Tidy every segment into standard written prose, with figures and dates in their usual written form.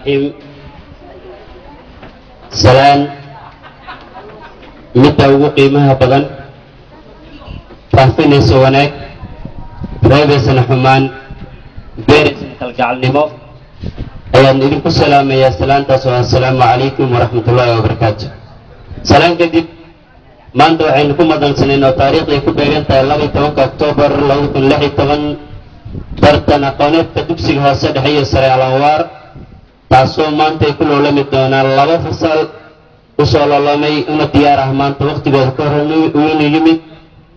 Raxiim. Salaan midda ugu qiimaha badan, faafinaysa wanaag, reebaysana xumaan, beeraysana kalgacalnimo ayaan idinku salaamayaa. Salaantaas oo assalaamu calaykum waraxmat ullaahi wabarakaatu. Salaan kadib, maanta waxaynu ku madansaneen oo taariikhday ku beegan tahay 12-ka Oktoobar 2016, tartan aqooneedka dugsiga hoose, dhexe iyo sare Alanwaar, taasoo maanta ay ku loolami doonaan laba fasal usoo loolamay una diyaar ah maanta waktigooda ka hor uuna yimid,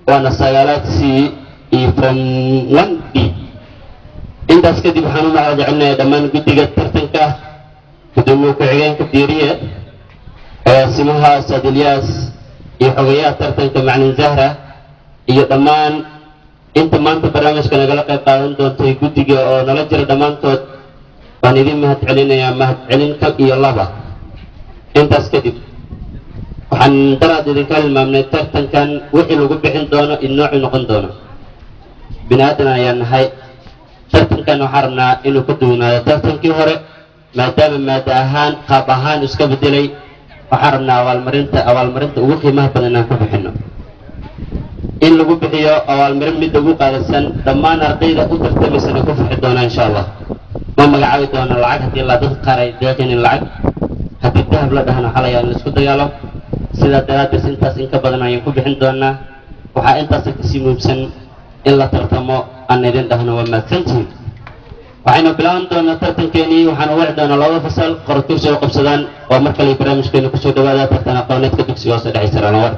waana sagaalaad C iyo form 1 D. Intaas kadib, waxaan u mahad celinayaa dhammaan guddiga tartanka, gudoomiye ku-xigeenka Diiriye, agaasimaha Ustaad Ilyaas iyo xogayaha tartanka Macalin Zahra, iyo dhammaan inta maanta barnaamijka nagala qayb qaadan doontay guddiga oo nala jira. Dhammaantood waan idin mahad celinayaa, mahad celin kal iyo laba. Intaas kadib, waxaan daraad idinka hilmaamnay tartankan wixii lagu bixin doono iyo noocuu noqon doono. Bini aadan ayaan nahay. Tartankan waxaan rabnaa inuu ka duwanaado tartankii hore, maadaama maada ahaan, qaab ahaan iska bedelay. Waxaan rabnaa abaalmarinta ugu qiimaha badan inaan ku bixino, in lagu bixiyo abaalmarin midda ugu qaalisan, dhammaan ardayda u tartamaysana ku farxi doonaa, insha Allah. Ma magacaabi doono lacag haddii la dadka qaar ay deeqinin lacag, haddii dahab la dhahno xalay aan la isku dagaalo. Sidaa daraaddeed, intaas in ka badan ayaan ku bixin doonaa. Waxaa intaas kasii muhiimsan in la tartamo aan idin dhahno waa mahadsantihiin. Waxaynu bilaaban doonaa tartankeenii. Waxaan u wici doonaa laba fasal, qorotursi oo qabsadaan. Waa mar kale barnaamijkeena. Kusoo dhawaada tartan aqooneedka dugsiga hoose dhexe sare Anwar.